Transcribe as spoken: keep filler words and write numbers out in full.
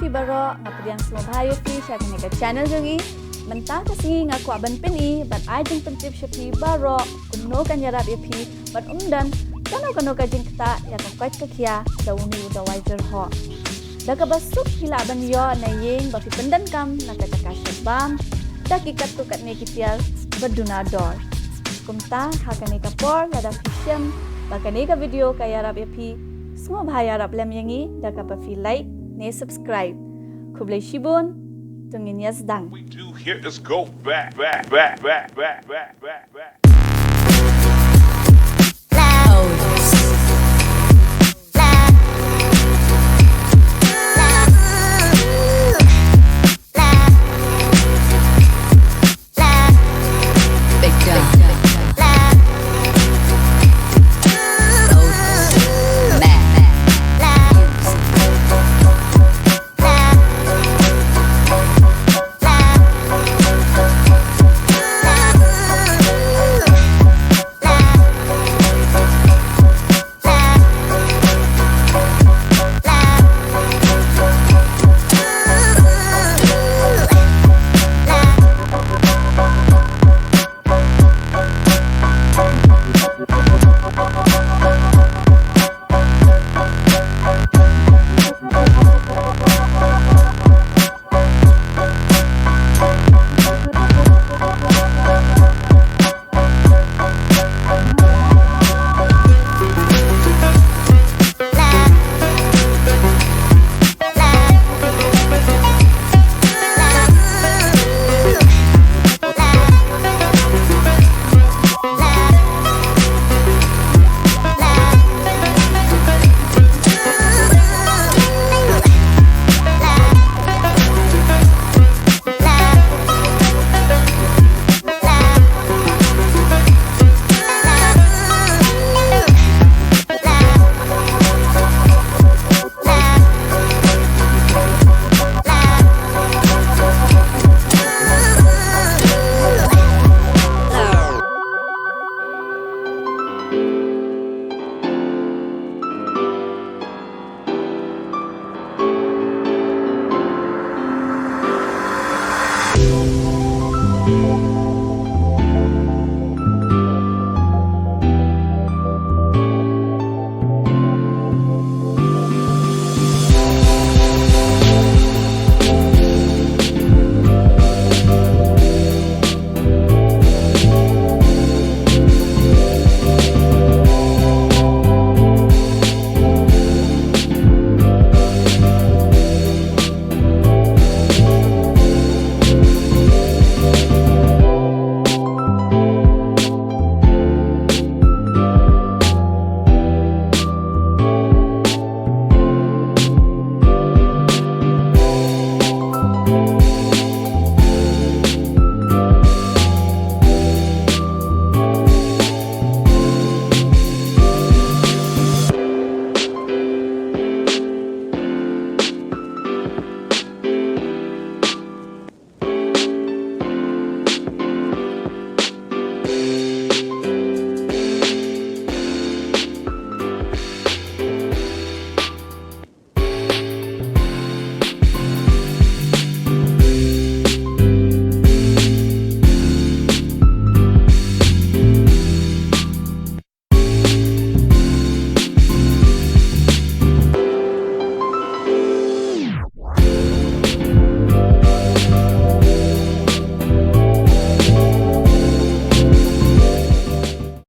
Phi baroh, nga pdiang sngewbha ïa phi sha kane ka channel jong ngi. Mynta ka sngi nga kwah ban pyni bad ai jingpyntip sha phi baroh kumno kan ïarap ïa phi bad ym don kano kano ka jingktah ïa ka koit ka khiah da une u dawai jyrhoh. Da kaba suk phi lah ban ïoh na ïing ba phi pyndonkam na ka jaka shet bam da ki katto katne ki tiar ba duna dor. Kumta ha kane ka por lada phi shem ba kane ka video ka ïarap ïa phi, sngewbha ïarap lem ïa ngi da kaba phi like ne subscribe. Khublei shibun, to ngin ïa sdang. We do here is go back, back, back, back, back, back, back, back.